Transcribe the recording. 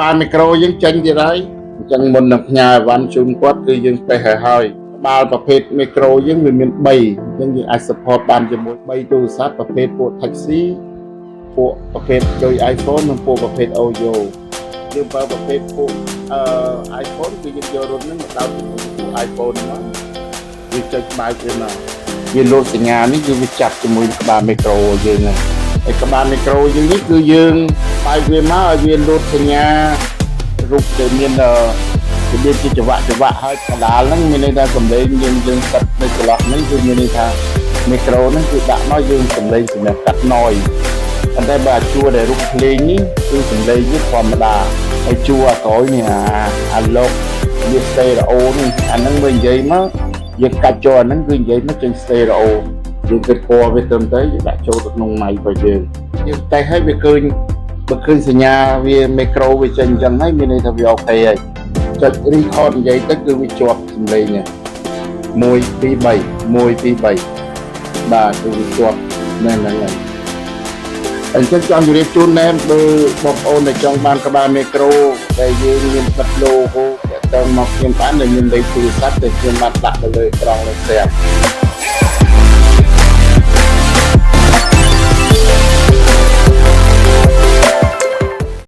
បាលមីក្រូយើងចេញទៀតហើយអញ្ចឹងមុននឹងផ្ញើអីវ៉ាន់ជូនគាត់គឺយើងតេស្តឲ្យហើយក្បាលប្រភេទមីក្រូយើងវាមាន3អញ្ចឹងយើងអាច support បានជាមួយ3ទូរស័ព្ទប្រភេទពួក Taxi ពួកប្រភេទដូច iPhone និងពួកប្រភេទ Oreo យើងបើប្រភេទពួកអឺ iPhone គឺយើងយករន្ធហ្នឹងមកដោតជាមួយពួក iPhone ហ្នឹងវាចុចបើកវាមកវាលោតសញ្ញានេះគឺវាចាប់ជាមួយនឹងក្បាលមីក្រូយើងហ្នឹងហើយក្បាលមីក្រូយើងនេះគឺយើងបើកវាមកឲ្យវាលោតសញ្ញារូបដែលមានអឺរបៀបជាចង្វាក់ចង្វាក់ហើយកណ្ដាលហ្នឹងមានន័យថាសំឡេងយើងយើងកាត់នៅចន្លោះហ្នឹងគឺមានន័យថាមីក្រូហ្នឹងគឺដាក់មកយើងសំឡេងសម្រាប់កាត់ noise ប៉ុន្តែបើអាជួរដែលរូបភ្លេងនេះគឺសំឡេងនេះធម្មតាហើយជួរអាក្រោយនេះអាអាលោកវា stereo នេះអាហ្នឹងមើលនិយាយមកយើងកាច់ចូលអាហ្នឹងគឺនិយាយមកចេញ stereo យើងគិតពណ៌វាត្រឹមត្រូវយើងដាក់ចូលទៅក្នុង mic របស់យើងយើងតេស្តឲ្យវាឃើញបើឃើញសញ្ញាវាមីក្រូវាចេញអញ្ចឹងហើយមានន័យថាវា OK ហើយចុច record និយាយទៅគឺវាជាប់សំឡេងហ្នឹង1 2 3 1 2 3បាទគឺវាជាប់នៅហ្នឹងហើយ អញ្ចឹងចង់ជម្រាបជូនណែមបើបងប្អូនដែលចង់បានក្បាលមីក្រូដែលយើងមានបិទ logo តាក់ទងមកខ្ញុំបានដែលមានលេខទូរស័ព្ទដែលខ្ញុំបានដាក់នៅលើអេក្រង់លើស្រាប់។